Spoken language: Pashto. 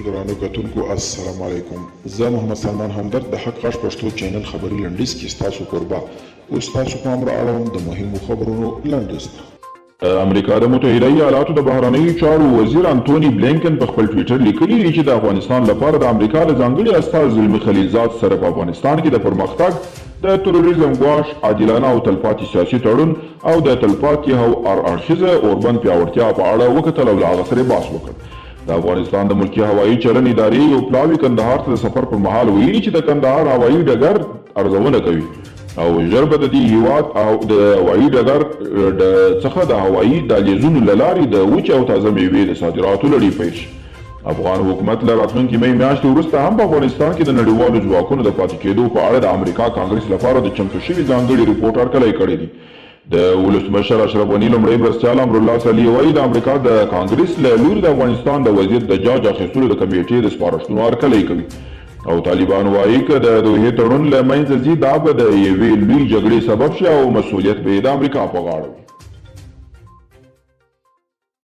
ګرانو کتونکو السلام علیکم، زه محمد سلمان همدرد د حق غږ پښتو چینل خبري لنډیز کې ستاسو کوربه. اوس ستاسو پام را اړوم د مهمو خبرونو لنډیز ته. د امریکا د متحده ایالاتو د بهرنیو چارو وزیر انتوني بلینکن په خپل ټویټر لیکلي دي چې د افغانستان لپاره د امریکا له ځانګړي استازي زلمي خلیلزاد سره په افغانستان کې د پرمختګ، د تروریزم ګواښ، عادلانه او تلپاتې سیاسي تړون او د تلپاتې او هر اړخیزه اوربند پیاوړتیا په اړه وکتل او له هغه سره یې بحث وکړ. د افغانستان د ملکي هوایي چلن ادارې یو پلاوي کندهار ته د سفر پر مهال ویلي چې د کندهار هوایي ډګر ارزونه کوي او ژر به د دې هیواد او د هوایي ډګر څخه د هوایي دهلیزونو له لارې د وچې او تازه میوې د صادراتو لړۍ پیل شي. افغان حکومت له راتلونکې مۍ میاشتې وروسته هم په افغانستان کې د نړیوالو ځواکونو د پاتې کېدو په اړه د امریکا کانګرس لپاره د چمتو شوي ځانګړي رپوټ هرکلی کړی دی. د ولسمشر اشرف غني لومړی مرستیال امرالله صالح وايي، د امریکا د کانګرس له لوري د افغانستان د وضعیت د جاج اخیستلو د کمېټې د سپارښتنو هرکلی کوي او طالبان وايي، که د دوحې تړون له منځه ځي، دا به د یوې لوی جګړې سبب شي او مسوولیت به یې د امریکا په غاړه وي.